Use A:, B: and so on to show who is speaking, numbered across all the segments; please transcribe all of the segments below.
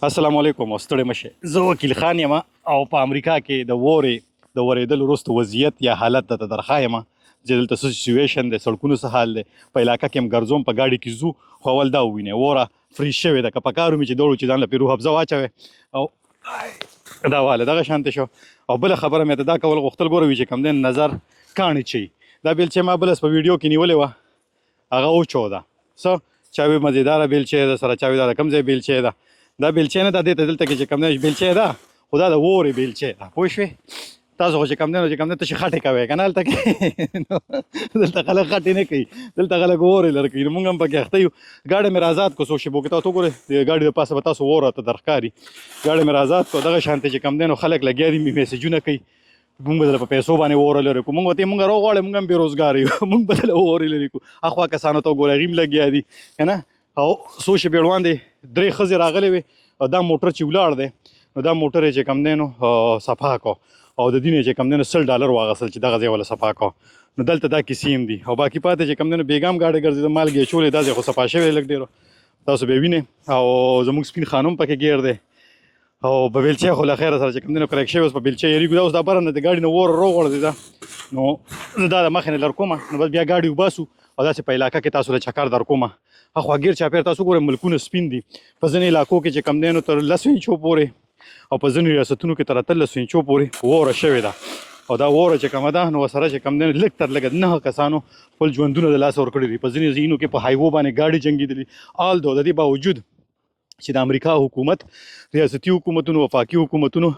A: السلام علیکم او ستړي مشه، زه وکیل خان یم او په امریکا کې د وورې د ورېدلو وروسته وضعیت یا حالت درته درښایم چې دلته څه سچویشن دی، سړکونو څه حال دی. په علاقه کې هم ګرځوم، په ګاډي کې ځو، خو اول دا ووینئ، ووره فریز شوې ده. که په کار ومې چې دوړو چې ځان له پې روح افزا واچوې او دا واله دغه شانتې شو. او بله خبره مې ته دا کول غوښتل، ګوره وي چې کوم دی نظر کاڼي چي دا بیلچه ما بله په ویډیو کې نیولې وه، هغه وچوده. څه چاوي مزیداره بیلچه ده سره چاوي، دا کوم ځای بیلچه ده؟ دا بیلچه نه ده، دې ته دلته کې چې کوم دی بیلچه ده، خو دا د وورې بیلچه ده، پوه شوې؟ تاسو خو چې کوم دی نو چې کوم دی تشې خټې کوئ که نه هلته کې؟ دلته خلک خټې نه کوي، دلته خلک وورې لر کوي. نو موږ هم پکې اخته یو. ګاډی مې را ازاد کړو، څو شېبو کې تاسو وګورئ، د ګاډي د پاسه به تاسو ووره راته درښکاري. ګاډی مې را ازاد کړو، دغه شانتې چې کوم دی نو خلک لګیا دي، میسجونه کوي، موږ به دله په پیسو باندې ووره لرې کړو. موږ ورته موږ راوغواړئ، موږ هم بېروزګار یو، موږ به دله وورې لرې کړو. اخوا کسانو ته وګورئ، هغوی هم لګیا دي که نه. او څو شېبې وړاندې درې ښځې راغلې وې او دا موټر چې ولاړ دی نو دا موټر یې چې کوم دی نو صفا کړو او د دې نه چې کوم دی نو 100 ډالر واغستل چې دغه ځای وله صفا کړو. نو دلته دا کیسې هم دي. او باقي پاتې چې کوم دی نو بیګام ګاډی ګرځېده، مالګې یې اچولې، دا ځای خو صفا شوی لږ ډېر، تاسو به یې وینئ. او زموږ سپین خانم پکې ګیر دی او په بیلچه خو له خیره سره چې کوم دی نو کریک شوی، اوس په بیلچه یریږو. دا اوس دا بره نه د ګاډي نه ووره روغورځېده، نو زه دا د مخې نه لر کوم، نو بس بیا ګاډي وباسو او داسې په علاقه کې تاسو له چکر در کوم. اخوا ګیر چاپېر تاسو ګورئ، ملکونه سپین دي. په ځینې علاقو کې چې کوم دی نو تر 10 انچو پورې او په ځینو ریاستونو کې تر 18 انچو پورې واوره شوې ده. او دا واوره چې کومه ده نو ورسره چې کوم دی لږ تر لږه نهه کسانو خپل ژوندونه د لاسه ورکړي دي. په ځینې ځایونو کې په highway باندې ګاډي جنګېدلي. آل دو د دې باوجود چې د امریکا حکومت، ریاستي حکومتونو، وفاقي حکومتونو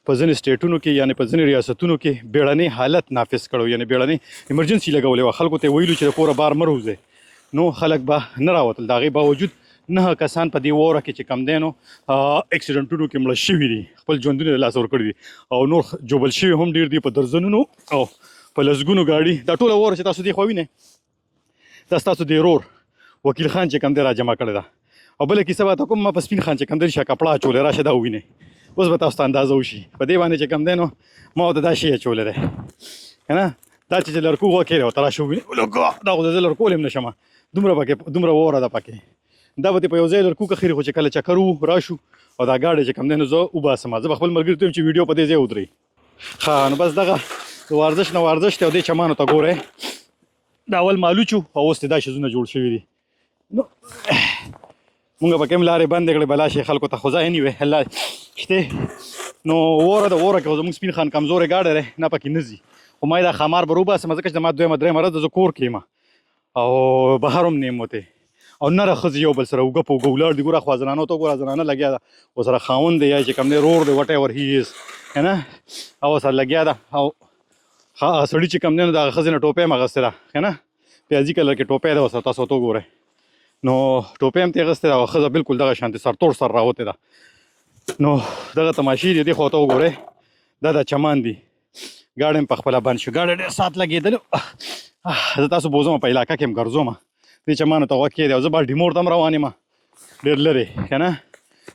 A: په ځینې سټیټونو کې، یعنی په ځینې ریاستونو کې بیړنی حالت نافذ کړو، یعنی بیړنی ایمرجنسي لګولې وه، خلکو ته ویلو چې د کوره بار مه روځئ، نو خلک به نه راوتل. د هغې باوجود نهه کسان په دې واوره کې چې کم دی نو اکسیډنټونو کې مړه شوي دي، خپل ژوندونه له لاسه ورکړي دي او نور ژوبل شوي هم ډېر دي، په درځنونو او په لسګونو ګاډي. دا ټوله واوره چې تاسو دې خوا وینئ، دا ستاسو د ورور وکیل خان چې کوم دی را جمع کړې ده. او بله کیسه به ته کوم، ما په سپین خان چې کوم دی شه کپړه اچولې، راشه دا ووینئ، اوس به تاسو ته اندازه وشي. په دې باندې چې کوم دی نو ما ورته دا شی اچولی دی که نه، دا چې لرکو غوږ کښېږده، ورته راشه ووینئ. لکه دا خو زه لرکولی هم نه شم، دومره پکې دومره واوره ده پکې. دا به دې په یو ځای لرکو که خېري، خو چې کله چکر وو راشو او دا ګاډی چې کوم دی نو زه وباسم، زه به خپل ملګري ته ویم چې ویډیو په دې ځای ودرېږي. ښه، نو بس دغه ورزش نه ورزش دی. او دې چمانو ته ګورئ، دا اول مالوچ او اوس دا شیزونه جوړ شوي دي. نو مونږ به کوم لارې بندې کړې بلا شي خلکو ته، خو ځای نیوي الله شته. نو ووره د ووره کې زموږ سپین خان کمزورې ګاډی دی، نه پکې نه ځي، خو ما یې دا ښامار به روباسم، ځکه چې ما دویمه درېیمه ورځ ده زه کور کې یم او بهر هم نه یم وتی. او نره ښځې یو بل سره اوږه په اوږه ولاړ دي. ګوره خوا زنانو ته وګوره، زنانه لګیا ده، ورسره خاوند دی یا چې کوم دی رور دی، whatever he is که نه، او ورسره لګیا ده. او سړي چې کوم دی نو د هغه ښځې نه ټوپۍ هم اخیستې ده که نه، پیازي کلر کې ټوپۍ ده ورسره، تاسو ورته وګورئ. نو ټوپۍ هم ترې اخیستې ده او ښځه بالکل دغه شانتې سرتور سر راوتې ده. نو دغه تماشې دي. دې خوا ته وګورئ، دا د چمان دي. ګاډی هم په خپله بند شو، ګاډی ډېر ساعت لګېدلو. زه تاسو بوځم، په علاقه کې هم ګرځوم، دې چمانو ته غوږ کښېږدئ. او زه بالټیمور ته هم روان یم، ډېر لرې که نه،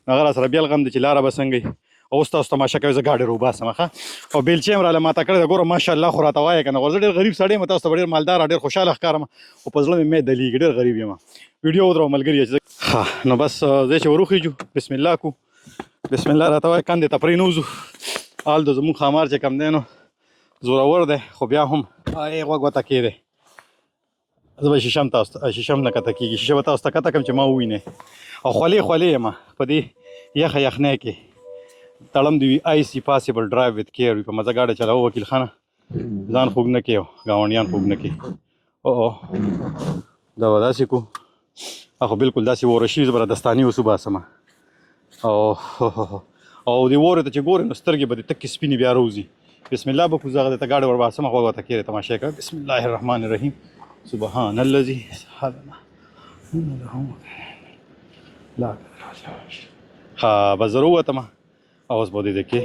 A: هغه را سره بیل غم دی چې لاره به څنګه وي. اوس تاسو تماشه کوئ، زه ګاډی روباسم. ښه، او بیلچې هم راله ماته کړې ده. ګوره ماشاءالله، خو راته وایې که نه، زه ډېر غریب سړی یم، تاسو ته به ډېر مالدار ډېر خوشحاله ښکارم، خو په زړه مې مې دلیږي، ډېر غریب یم. ویډیو ودروه ملګري. چې ښه، نو بس زه چې وروخیږو، بسم الله کو، بسم الله راته وایې، کندې ته پرې نوځو. حال د زموږ ښامار چې کم دی نو زورور دی، خو بیا هم غوږ ورته کښېږدی. زه به شیشه هم تاسو ته، شیشه هم نه کته کېږي، شیشه به تاسو ته کته کړم چې ما ووینئ. او خولې خولې یم په دې یخه یخنۍ کې. تړم دی وي icy possible، drive with care وي. په مزه ګاډی چلوه وکیل خانه، ځان خوږ نه کړې او ګاونډیان خوږ نه کړې. او او دا به داسې کو، خو بالکل داسې ووره شوي، زه به دستانې اوس وباسم. او دې وورې ته چې ګورې نو سترګې به دې تکې سپینې بیا روځي. بسم الله به کو، زه هغه ته ګاډی ور باسم، غوږ ورته کښېږدئ، تماشا کوه. بسم الله الرحمن الرحیم، سبحان الذي سبحان لا. ښه، بس زه ووتم او اوس به دې کې.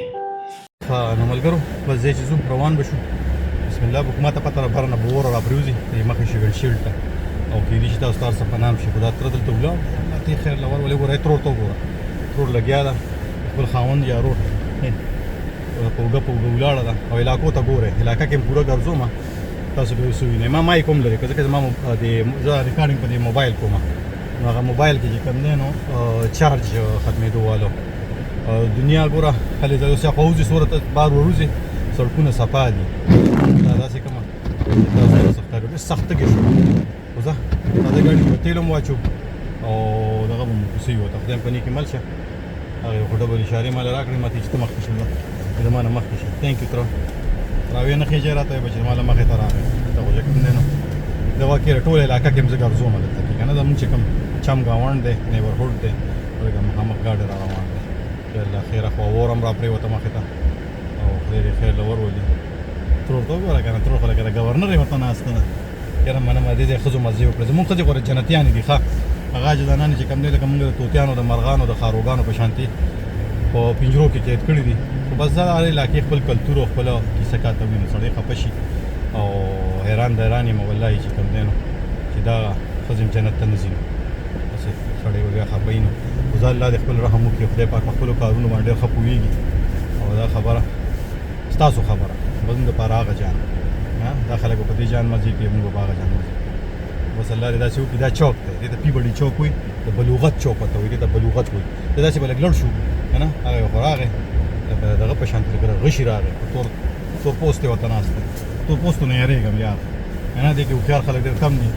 A: ښه، نو ملګرو، بس ځای چې ځو روان به شو، بسم الله به کو. ما ته پته ده بره نه به ووره راپرېوځي دې مخې شي شیلډ ته او کېدای شي تاسو ته هر څه په نام شي. خو دا تره دلته ولاړ دی، الله ته خیر له ور ولې. ګوره ترور ته وګوره، ترور لګیا ده خپل خاوند یا ورور په اوږه په اوږه ولاړه ده. او علاقو ته ګورئ، علاقه کې هم پوره ګرځوم، تاسو به اوس ووینئ. ما مایک هم لرې که ځکه زما د زه ریکارډینګ په دې موبایل کوم. نو هغه موبایل کې چې کوم دی نو چارج ختمېدو والو. دنیا ګوره هلې ځل اوس خو وځي صورت بار وروځي، سړکونه صفا دي. دا داسې کومه تاسو ښکاري ډېر سخت تږی شو. خو ځه تازه ګاډي کې به تېل هم واچو او دغه به مو کوڅې وته. خدای په نیکې مل شه. هغه یو خو ډبل اشارې ماله راکړې، ماته چې ته مخکې شه، زما نه مخکې شه. thank you تره راوې نه خېژې راته وایي چې ما له مخې ته راغی. ته خو چې کوم دی نو دغه کې ټوله علاقه کې هم زه ګرځوم دلته کې که نه، زموږ چې کوم چم ګاونډ دی، neighborhood دی، لږه مخامخ ګاډی را روان دی. چې الله خیره خو اور هم را پرېوته مخې ته او خدای دې خیر له ورولي. ترور ته وګوره که نه، ترور خو لکه د governor یې ورته ناسته ده. یاره منم دې ځای ښځو مزې وکړې. زموږ ښځې خو جنتیانې دي ښه، هغه زنانې چې کوم دی لکه موږ د طوطیانو د مرغانو د خاروګانو په شانتي په پنجرو کې قید کړي دي. خو بس دا هر علاقې خپل کلتور او خپله کیسه کاته وي، نو سړی خفه شي او حیران دیران یم والله چې کوم دی نو چې دا ښځې هم جنت ته نه ځي، نو هسې سړی به بیا خفه وي. نو خو ځه الله دې خپل رحم وکړي، خدای پاک په خپلو کارونو باندې ډېر ښه پوهېږي. او دا خبره ستاسو خبره زموږ دپاره هغه جان دا خلک به په دې جان مزې کوي، موږ به په هغه جان مزې کوو. بس الله دې داسې وکړي. دا چوک دی، دې ته پیبډي چوک وایي، د بلوغت چوک ورته وایي، دې ته بلوغت وایي. دا داسې به لږ لړ شو که نه، هغه یو خو راغی لکه دغه په شان لکه غشي راغی، په تور تور پوست یې ورته ناست دی. تور پوستو نه یېرېږم یار، که نه دې کې هوښیار خلک ډېر کم دي،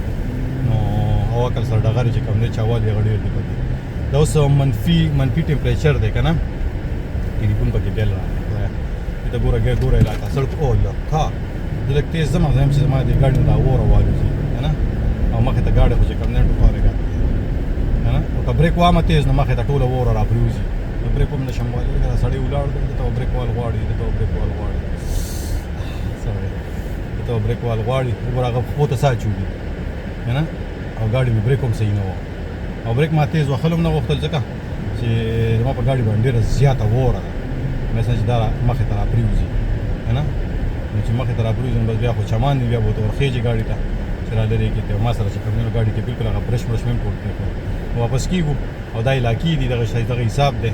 A: نو او عقل سره ډغرې چې کوم دی چاوال یې هغه ډېر دي پکې. دا اوس منفي temperature دی که نه، ټلیفون پکې bell راغی. خدایه دې ته ګوره، ګوره علاقه سړک او لکه زه لږ تېز ځم، زه یم چې زما دې ګاډي نه دا اور والوځي که نه، او مخې ته ګاډی خو چې کوم دی ټوپارې ګاډی که نه، او که برېک وامه تېز نو مخې ته ټوله وره راپرېوځي. نو برېک هم نه شم والی، لکه دا سړی ولاړ دی، دلته به برېک وال غواړي، دلته به برېک وال غواړي، سړی دلته به برېک وال غواړي. وګوره هغه پښو ته څه اچولي که نه، او ګاډي مې برېک هم صحیح نه و، او برېک ما تېز وهل هم نه غوښتل ځکه چې زما په ګاډي باندې ډېره زیاته وره ده، مثلا چې دا مخې ته راپرېوځي که نه، نو چې مخې ته راپرېوځي نو بس بیا خو چمان دي، بیا به ورته ورخېژي ګاډي ته چې را لرې کړي. ته ما سره چې کوم دی نو ګاډي کې بلکل هغه برش مرش مې هم ټول پرېښود. نو واپس کېږو او دا علاقې دي، دغه حساب دی.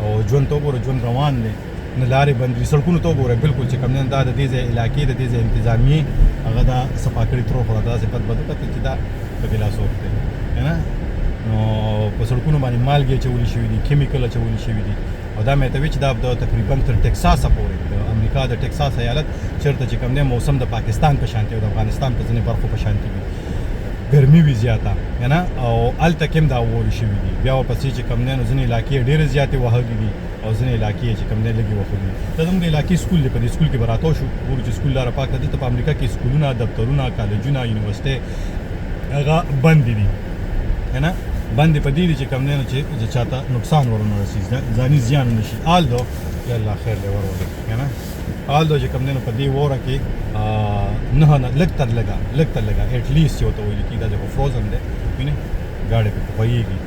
A: او ژوند ته وګوره، ژوند روان دی، نه لارې بندې دي، سړکونو ته وګوره بلکل چې کوم دی دا د دې ځای علاقې د دې ځای انتظامیې هغه دا صفا کړي. ترور خو راته داسې بد بد وکتل چې دا پکې لا څوک دی که نه. نو په سړکونو باندې مالګې اچولې شوي دي، chemical اچولې شوي دي. او دا مې ته وی چې دا د تقریبا تر ټکساسه پورې د امریکا د ټکساس ایالت چېرته چې کوم دی موسم د پاکستان په شانتي او د افغانستان په ځینې برخو په شانتي وي، ګرمي وي زیاته که نه، او هلته کې هم دا اوړي شوي دي. بیا ورپسې چې کوم دی نو ځینې علاقې یې ډېرې زیاتې وهلې دي او ځینې علاقې یې چې کوم دی لږې وهلې دي. دا زموږ د علاقې سکول دی، په دې سکول کې به راتاو شو، ګورو چې سکول لاره پاکه ده. دلته په امریکا کې سکولونه، دفترونه، کالجونه، یونیورسټۍ هغه بندې دي که نه، بندې په دې دي چې کوم دی نو چې چاته نقصان ورونه رسي، ځاني زیان ونه شي. آل دو یا الله خیر دی ورولي که نه، آل دو چې کوم دی نو په دې وره کې نه نه لږ تر لږه، لږ تر لږه at least چې ورته ویل کېږي، دا چې خو frozen دی وینې ګاډی پرې خویږي،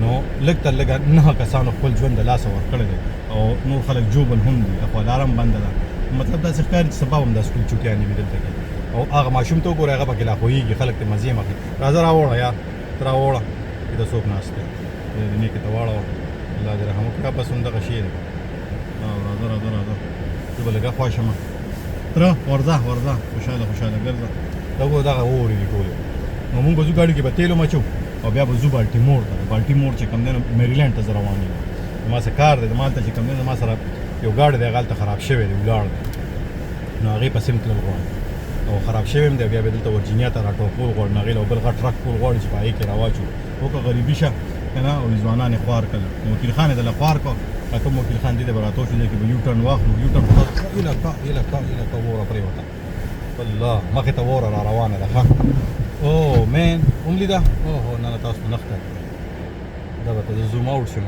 A: نو لږ تر لږه 9 کسانو خپل ژوند د لاسه ورکړی دی او نور خلک ژوبل هم دي. اخوا لاره هم بنده ده، مطلب داسې ښکاري چې سبا هم دا سکول چوټیانې وي دلته کې. او هغه ماشوم ته وګوره، هغه پکې لا خویږي، خلک ترې مزې هم اخلي. راځه راوړه یار، ته راوړه چې دا څوک ناست دی، خدای دې نیکې ته واړوه، الله دې رحم وکړي. بس همدغه شی دی. راځه راځه راځه، زه به لږه خوا شم. تره ورځه ورځه، خوشحاله خوشحاله ګرځه. دا وګوره دغه اورې دي ټولې. نو موږ به ځو ګاډي کې به تېل هم اچو او بیا به ځو بالټیمور ته. بالټیمور چې کوم دی نو میریلینډ ته زه روان یم، زما څه کار دی. زما هلته چې کوم دی زما سره یو ګاډی دی، هغه هلته خراب شوی دی، ولاړ دی، نو هغې پسې هم تلل غواړم او خراب شوی هم دی. بیا به دلته ورجینیا ته راټوپول غواړم، هغې له بل غټ ټرک کول غواړي چې په هغې کې راواچو. وکړه غریبي شه که نه، او ځوانان یې خوار کړل. نو وکیل خان یې درله خوار کړ، کوم وکیل خان دې ته به راتاو شو، دې کې به U turn واخلو. U turn خو تاسو علاقه علاقه علاقه وره پرېوته، الله مخې ته وره را روانه ده. ښه oh man هم لیده، اوهو نه نه تاسو نه ښکاري، دا به ته زه zoom out شم.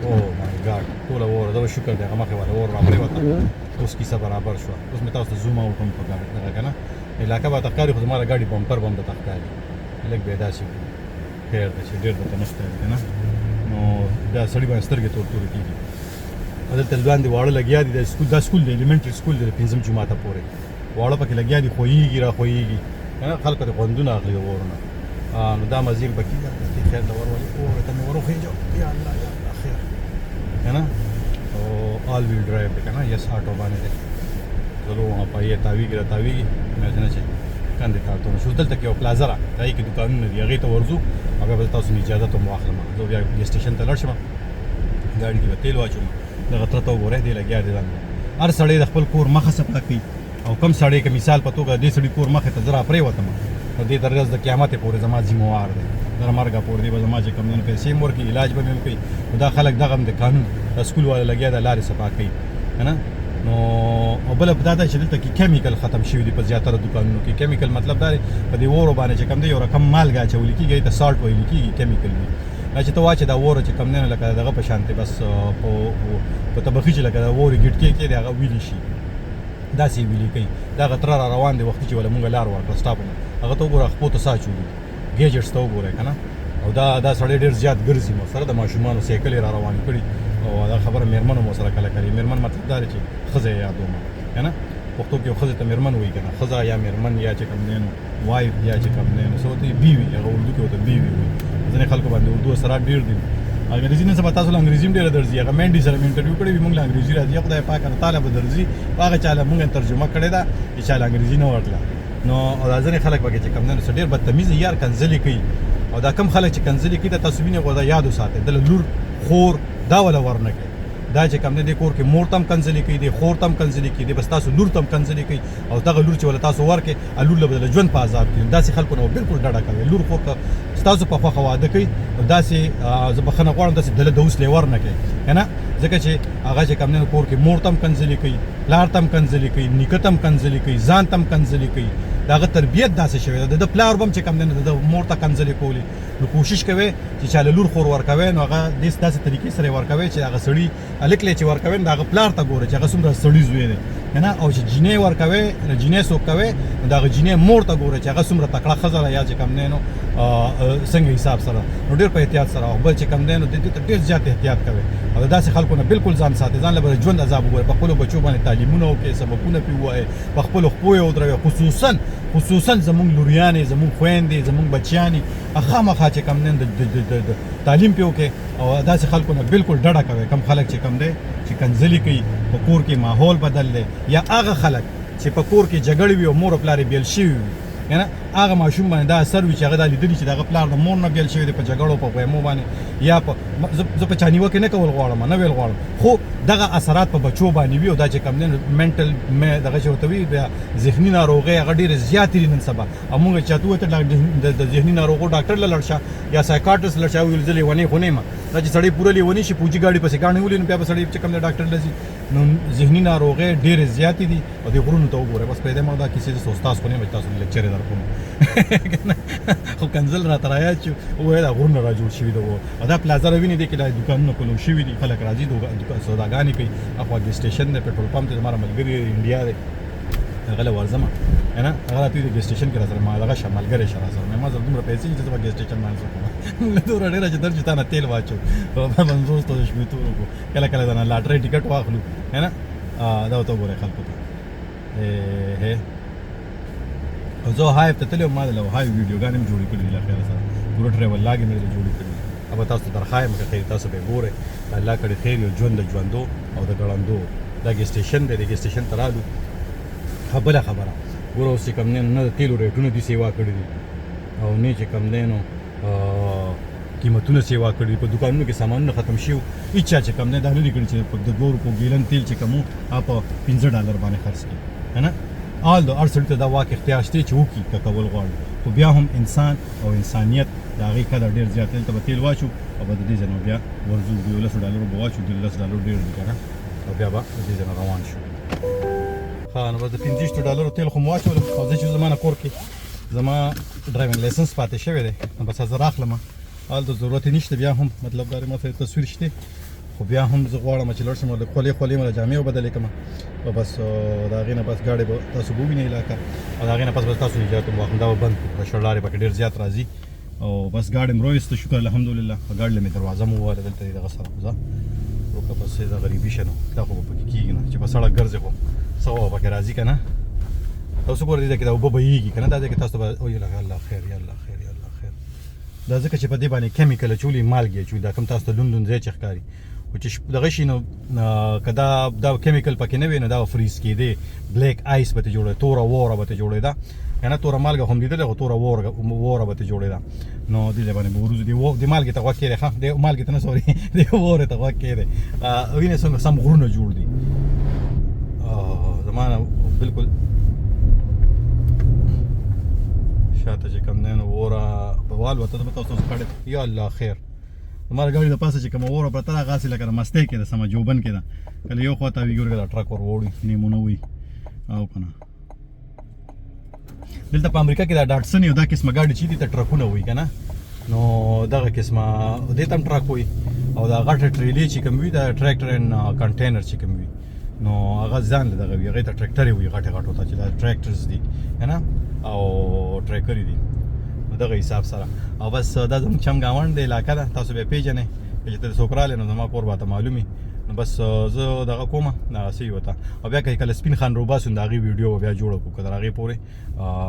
A: oh my God ټوله وره دا به شکر دی هغه مخې والا وره را پرېوته. اوس کیسه برابر شوه. اوس مې تاسو ته zoom out هم په ګاډي دغه که نه علاقه به ته ښکاري، خو زما د ګاډي bumper به هم درته ښکاري، لږ به یې داسې کړو، خیر دی چې ډېر درته نه ښکاري که نه. نو دا سړي باندې سترګې تور تورې کېږي. دلته لاندې واړه لګیا دي، دا سکول دی، elementary school دی، د پنځم جوماته پورې واړه پکې لګیا دي، خویږي را خویږي که نه، خلک د خوندونه اخلي د ورونه. نو دا مزې هم پکې دي. خیر له ورولې اوره ته مې وروخېږه، یا الله یا الله خیر که نه. او all wheel drive دی که نه، yes auto باندې دی، څلور پایې تاویږي را تاویږي، مې نه چې کندې ته تون شو. دلته کې یو پلازا ده، هغې کې دوکانونه دي، هغې ته ورځو او بیا به تاسو نه اجازه هم واخلم. زه بیا ګیس سټیشن ته لاړ شم، ګاډي کې به تیل واچوم. دغه تره ته وګورئ، دی لګیا دی. ځان هر سړی د خپل کور مخه صفا کوي، او کم سړی که مثال په توګه دې سړي کور مخې ته زه راپرېوتم، نو دې تر ورځ د قیامت پورې زما ذمهوار دی، تر مرګه پورې دی به زما چې کوم دی نو پیسې هم ورکړي، علاج به مې هم کوي. نو دا خلک دغه هم د قانون د سکول والا لګیا ده، لارې صفا کوي که نه. نو او بله دا ده چې دلته کې کیمیکل ختم شوي دي په زیاتره دوکانونو کې. کیمیکل مطلب دا دی په دې اورو باندې چې کوم دی یو رقم مالګه اچول کېږي، ته سالټ ویل کېږي، کیمیکل وي. دا چې ته واچې دا وره چې کوم دی نو لکه دغه په شانتې بس په طبخي چې لکه د وورې ګټکې کې دی هغه ویلي شي، داسې یې ویلي کوي. دا هغه تره را روان دی وختي چې وله مونږ لار ورکړه سټاپ، هغه ته وګوره، خپو ته څه اچولي دي، ګیجټس ته وګوره که نه. او دا سړی ډېر زیات ګرځي، مو سره د ماشومانو سایکل یې را روان کړي. او دا خبره مېرمنو مو سره کله کړې، مېرمن مطلب دا دی چې ښځه یې یادوم که نه، پښتو کې ښځې ته مېرمن وایي که نه، ښځه یا مېرمن یا چې کوم دی نو وایف یا چې کوم دی نو څه ورته بیوي، هغه اردو کې ورته بیوي وایي. ځینې خلکو باندې اردو اثرات ډېر دي. انګریزي نن سبا تاسو له انګریزي هم ډېره درځي. هغه مینډي سره مې انټرویو کړې وي، مونږ له انګریزي راځي، خدای پاک نه تاله به درځي. هغه چا له مونږ ترجمه کړې ده چې چا له انګریزي نه ورتله. نو او دا ځینې خلک پکې چې کوم دی نو څه ډېر بدتمیز یار کنځلې کوي. او دا کم خلک چې کنځلې کوي دا تاسو وینئ، خو دا یاد وساتئ، دله لور خور دا وله ورنه کوي. دا چې کوم دی دې کور کې مور ته هم کنځلې کوي، دې خور ته هم کنځلې کوي، دې بس تاسو لور ته هم کنځلې کوي. او دغه لور چې وله تاسو ورکړئ، لور له به د ژوند په عذاب کې. داسې خلکو نه بالکل ډډه کوي. لور خور که ستاسو په خوښه واده کوي نو داسې زه بخښنه غواړم، داسې دله د اوس لیور نه کوي که نه، ځکه چې هغه چې کوم دی کور کې مور ته هم کنځلې کوي، پلار ته هم کنځلې کوي، نیکه ته هم کنځلې کوي، ځان ته هم کنځلې کوي. د هغه تربیت داسې شوی دی. د ده پلار به هم چې کوم دی نو د ده مور ته کنځلې کولې. نو کوشش کوي چې چاله لور خور ورکوي نو هغه داسې داسې طریقې سره ورکوي چې هغه سړي هلک له چې ورکوي نو د هغه پلار ته ګوره چې هغه څومره سړي زوی دی که نه. او چې جینۍ ورکوي نو جینۍ څوک کوي نو د هغه جینۍ مور ته ګوره چې هغه څومره تکړه ښځه ده یا چې کوم دی نو څنګه حساب سره. نو ډېر په احتیاط سره. او بل چې کوم دی نو دې ته ډېر زیات احتیاط کوي او د داسې خلکو نه بالکل ځان ساتي. ځان له به ژوند عذاب وګوري، په خپلو بچو باندې تعلیمونه وکړي، سبقونه پرې ووایي، په خپلو خپو یې ودروي. خصوصا زمونږ لوریانې، زمونږ خویندې، زمونږ بچیانې خامخا چې کوم دی د تعلیم پرې وکړي. او داسې خلکو نه بالکل ډډه کوي. کم خلک چې کوم دی چې کنځلې کوي، په کور کې ماحول بدل دی، یا هغه خلک چې په کور کې جګړې وي او مور او پلار یې بیل شوي وي که نه، هغه ماشوم باندې دا اثر وي چې هغه دا لیدلي چې د هغه پلار د مور نه بیل شوی دی په جګړو په غیمو باندې یا په زه په چا نیوکې نه کول غواړم، نه ویل غواړم، خو دغه اثرات په بچو باندې وي. او دا چې کوم دی منټل دغه چې ورته وي بیا ذهني ناروغۍ هغه ډېرې زیاتې دي نن سبا. او موږ چې چاته وویل د ذهني ناروغو ډاکټر له لاړ شه یا سایکاټرست لاړ شه، ویل زه لیونی خو نه یم. دا چې سړی پوره لیونی شي، پوجي ګاډي پسې ګاڼې ولي، نو بیا به سړی چې کوم دی ډاکټر له ځي. نو ذهني ناروغۍ ډېرې زیاتې دي. او دې غرونو ته وګورئ، بس پرېږدئ ما دا کیسې، زه استاد خو نه یم چې تاسو لیکچرې در کوم، خو کنځل راته رایاد شو. ووایه دا غرونه را جوړ شوي دي او دا پلازا را ویني، دې کې دا دوکانونه کولو شوي دي، خلک راځي سوداګانې کوي. اخوا ګیس سټیشن دی، پټرول پمپ دی، زما ملګری انډیا دی، هغه له ورځم که نه، هغه راته وایي ګیس سټیشن کې را سره ما دغه شه ملګری شه را سره. مې ما سره دومره پیسې چې زه به ګیس سټیشن باندې څه کوم، له دومره ډېره چې درچې تا نه تیل واچو 50 ته 60 روپو، کله کله د نه لاټرۍ ټکټ واخلو که نه. دا ورته وګورئ خلکو ته. او زه هایف ته تللی وم، ما د هایف ویډیوګانې هم جوړې کړې دي، له خیره سره پوره ټریول لاګ مې درته جوړې کړې دي. هغه به تاسو ته درښایم که خیر تاسو به یې ګورئ. الله کړې خیر یو ژوند د ژوندو او د ګړندو. دا ګیس سټیشن دی، د ګیس سټیشن ته رالو. ښه بله خبره ګوره، اوس چې کوم دی نه د تیلو ریټونه دي سیوا کړي دي او نه چې کوم دی نو قیمتونه سیوا کړي دي. په دوکانونو کې سامانونه ختم شوي، هیچا چې کوم دی دا نه دي کړي چې د 2 روپو ګیلن تیل چې کوم هغه په $5 باندې خرڅ کړي که نه. آل د هر سړي ته دا واک اختیار شته چې وکړي که کول غواړي، خو بیا هم انسان او انسانیت د هغې قدر ډېر زیات دی. دلته به تیل واچو او به د دې ځای نه بیا ورځو، د یو $10 به واچو، $10 ډېر دي که نه، او بیا به د دې ځای نه روان شو. ښه نو بس د $25 تیل خو مو واچولم. او زه چې زما نه کور کې زما ډرایوینګ لایسنس پاتې شوی دی، نو بس زه راخلم، هلته ضرورت یې نشته. بیا هم مطلب دا دی ما سره تصویر شته، خو بیا هم زه غواړم چې لاړ شم د خولې خولې مې جامې وبدلې کړم او بس د هغې نه پس ګاډی به تاسو به ووینئ علاقه، او د هغې نه پس به تاسو اجازه هم واخلم. دا به بند کړو، شړلارې پکې ډېر زیات راځي. او بس ګاډی مې راویسته، شکر الحمدلله. په ګاډي له مې دروازه مو ووهله، دلته دغه سره ځه وکړه، بس دا غریبي شه، نو دا خو به پکې کېږي نه چې په سړک ګرځې، خو څه به پکې راځي که نه. تاسو ګورئ دې ځای کې دا اوبه بهیږي که نه، دا ځای کې تاسو به او یا الله خیر، یا الله خیر، یا الله خیر. دا ځکه چې په دې باندې کیمیکل اچولي، مالګې اچولي، دا کوم تاسو ته لوند لوند ځای چې ښکاري، خو چې دغه شي نو که دا کیمیکل پکې نه وي نو دا به فریز کېدی، بلیک آیس به ترې جوړېده، توره واوره به ترې جوړېده. کنه توره مالګه هم لیدلې، خو توره ووره ووره به ترې جوړېده. نو دې ځای باندې به وروځو. دې دې مالګې ته غوږ کېږدی، ښه دې مالګې ته نه، سوري، دې وورې ته غوږ کېږدی. وینې څنګه سم غرونه جوړ دي. زما نه بالکل شاته چې کوم دی نو ووره به والوته. زه به تاسو کړې، یا الله خیر. زما د ګاډي د پاسه چې کومه ووره پرته ده، هغه لکه د مستۍ کې ده، سمه جوبن کې ده. کله یو خوا ته وي، ګورګه دا ټرک ور وړي نیمونه وي او که نه. دلته په امریکا کې دا ډاټسن یو دا قسمه ګاډي چې دي ته ټرکونه وي که نه، نو دغه قسمه دې ته هم ټرک وي. او دا غټه ټریلې چې کوم وي، دا ټریکټر ان کنټینر چې کوم وي، نو هغه ځان له دغه وي، هغې ته ټریکټرې وي، غټې غټو ته چې دا ټریکټرز دي که نه او ټریکرې دي، نو دغه حساب سره. او بس دا زموږ چم ګاونډ دی، علاقه ده، تاسو به پېژنئ چې ته څوک راغلی نو زما کور به ته معلومي. نو بس زه دغه کومه څه وته، او بیا که کله سپین خان روباسو د هغې ویډیو به بیا جوړه کړو. که تر هغې پورې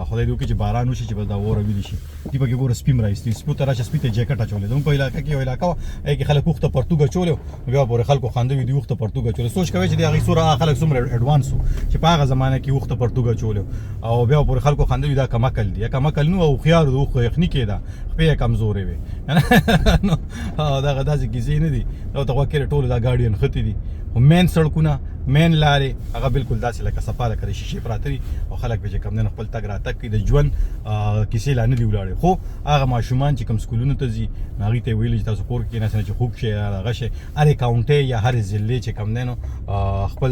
A: خدای دې وکړي چې باران وشي چې بس دا ووره ویلي شي. دي پکې ګوره سپي هم راایستي، سپو ته راشه، سپي ته جیکټ اچولی. زموږ په علاقه کې یو علاقه وه، هغې کې خلک اوښ ته پرتوګ اچولی، بیا پورې خلکو خندوي دي اوښ ته پرتوګ اچولی. سوچ کوي چې د هغې څومره هغه خلک څومره اډوانس وو چې په هغه زمانه کې اوښ ته پرتوګ اچولی، او بیا پورې خلکو خندوي دا کم عقل دي. کم عقل نو، هوښیار د اوښ یخني کېده، خپې یې کمزورې وې. نو دغه داسې کیسې نه دي. دا ته غوږ کړې، ټول دا ګاډي نښتي دي، خو مین سړکونه، مین لارې هغه بالکل داسې لکه صفا لکه د شیشې پراته دي، او خلک به چې کوم دی خپل تګ راتګ کوي. د ژوند کیسې لا نه دي ولاړې، خو هغه ماشومان چې کوم سکولونو ته ځي نو هغوی ته یې ویلي چې تاسو کور کې کېناستئ چې خوږ شئ یا هغه شئ. هرې کاونټۍ یا هرې ضلعې چې کوم دی نو خپل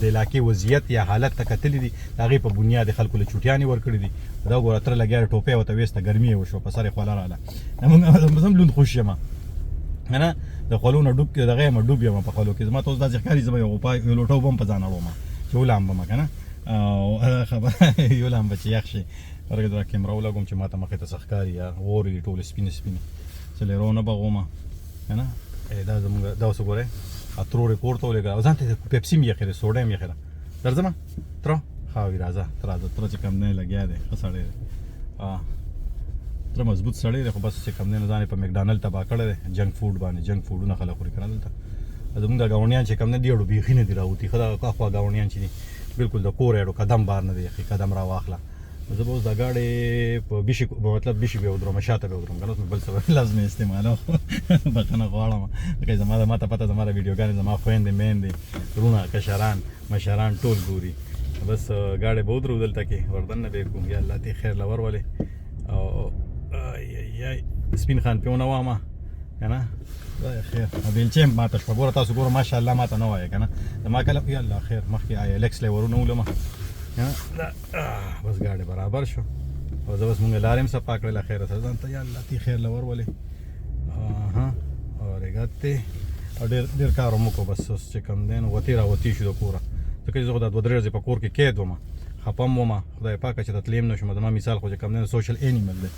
A: د علاقې وضعیت یا حالت ته کتلي دي، د هغې په بنیاد خلکو له چوټیانې ورکړي دي. دا وګوره تره لګیا دی، ټوپۍ ورته ویسته، ګرمي یې وشوه، په سر یې خوله راله. زه هم لوند خوش یم که نه، د خولو نه ډوب دغه یم، ډوب یم په خولو کې. زما ته اوس داسې ښکاري زه به یو غوپا یو لوټه اوبه هم په ځان اړوم چې ولامبم که نه، او هغه خبره یو لامبه چې یخ شي. ورګه دا کیمره ولګوم چې ماته مخې ته څه ښکاري. یار غورې دي ټولې سپینې سپینې، څه لیرو نه بغومه که نه. دا زموږ دا اوس وګورئ ترور یې کور ته ولېږه، او ځان ته پیپسي مې یخې ده، سوډا مې یخې ده. درځمه تره ښه وي، راځه ته راځه. تره چې کوم دی لګیا دی، ښه سړی دی، تره مضبوط سړی دی، خو بس چې کوم دی نو ځان یې په مکډانل تباه کړی دی، جنک فوډ باندې، جنک فوډونه خلک خوري که نه. دلته زموږ دا ګاونډیان چې کوم نه دي اړو بیخي نه دي راوتي. ښه دا اخوا ګاونډیان چې دي بالکل د کوره اړو قدم بار نه دی، یخې قدم راواخله. زه به اوس دا ګاډی په بیشي، مطلب بیشي به ودروم، شاته به ودروم که نه اوس مې بل څه لفظ مې استعمالوم، بخښنه غواړم، ځکه زما ما ته پته زما د ویډیوګانې زما خویندې میندې وروڼه کشران مشران ټول ګوري. بس ګاډی به ودرو دلته کې وردن نه به یې کړو. یا الله ته خیر له ورولې. او ای سپین خان پې ونه وامه که نه، خیر. بیلچه هم ماته شوه، ګوره تاسو ګوره ماشاءالله ماته نه وایې که نه، زما کله یا الله خیر مخکې آی الکس له ورونه ولمه که نه. بس ګاډی برابر شو، او زه بس مونږ لارې هم صفا کړله خیره سره ځان ته. یا الله تی خیر له ورولې. اورېګته او ډېر ډېر کار هم وکړو. بس اوس چې کوم دی نو وتې راوتې شو د کوره، ځکه چې زه خو دا دوه درې ورځې په کور کې قید وم، خفه هم وم، خدای پاکه چې ته تللی هم نه شوم. زما مثال خو چې کوم دی نو سوشل اینیمل دی،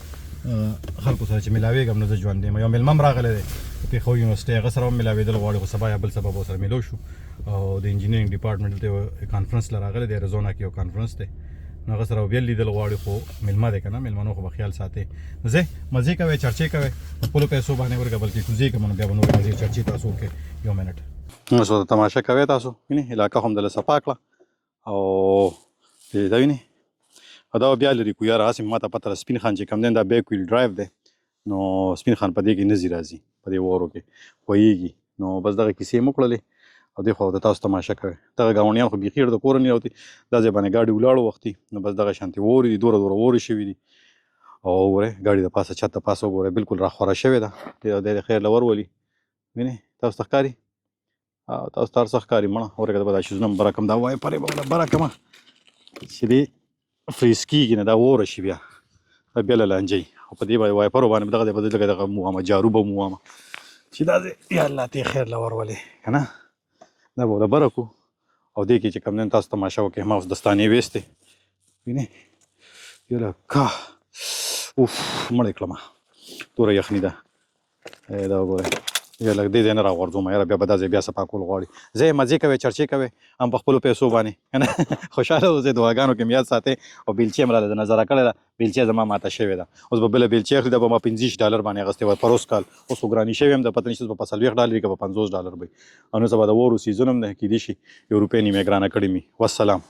A: خلکو سره چې ملاوېږم نو زه ژوند یم. یو مېلمه هم راغلی دی د پېښور یونیورسټۍ، هغه سره هم ملاوېدل غواړي، خو سبا یا بل سبا به سره ملو شو. او د انجینرینګ ډپارټمنټ دلته یو کانفرنس له راغلی دی، اریزونا کې یو کانفرنس دی، نو هغه سره بیا لیدل غواړي، خو مېلمه دی که نه، مېلمنو خو به خیال ساتي. ځئ مزې کوئ، چرچې کوئ په خپلو پیسو باندې، ورګه بلکې کوزې کوم، نو بیا به نور مزې چرچې تاسو وکړئ. یو منټ نو تماشه کوئ تاسو، وینئ علاقه هم دله صفا کړه، او دا وینئ او دا بیا لرې کو. یاره هسې ماته پته ده سپین خان چې کوم دی دا بیک ویل ډرایو دی، نو سپین خان په دې کې نه ځي راځي، په دې وورو کې ښویېږي. نو بس دغه کیسې مو وکړلې، او دې خوا ته تاسو تماشه کوئ. دغه ګاونډیان خو بیخي د کوره نه راوتي، دا ځای باندې ګاډي ولاړو وختي، نو بس دغه شانتې وورې دي، دوره دوره وورې شوي دي. او وګورئ ګاډي د پاسه چت د پاسه وګورئ بالکل راخوره شوې ده. دی د خیر له ورولي، وینئ تاسو ته ښکاري، او تاسو ته هر څه ښکاري. مړه ورګه به دا شیزونه هم بره کړم، دا وایې پرې به وله بره کړم چې دې فریز کېږي نه، دا ووره شي بیا، دا بیا له لانجه وي. او په دې باندې وایپرو باندې دغه دی به لږه دغه مو وامه، جارو به مو وامه چې دا دی. یا الله ته خیر له ورولې که نه، دا به وله بره کړو. او دې کې چې کوم دی تاسو تماشه وکړئ، ما اوس دستانې ویستې، وینئ یو لکه اوف مړی کړم، توره یخني ده. دا وګورئ یا لږ دې ځای نه راغورځوم، یاره بیا به دا ځای بیا صفا کول غواړي. ځئ مزې کوئ، چرچې کوئ هم په خپلو پیسو باندې که نه، خوشحاله اوسئ، دعاګانو کې مې یاد ساتئ. او بیلچې هم راله د نظره کړې ده، بیلچه زما ماته شوې ده، اوس به بله بیلچه اخلي. دا به ما 25 ډالر باندې اخیستې وه پروس کال، اوس خو ګراني شوې هم ده، پته نشته اوس به په 40 ډالر که په 50 ډالر به وي. او نو سبا د وورو سیزن هم دی، کېدای شي یو روپۍ نیمه ګرانه کړې مي. والسلام.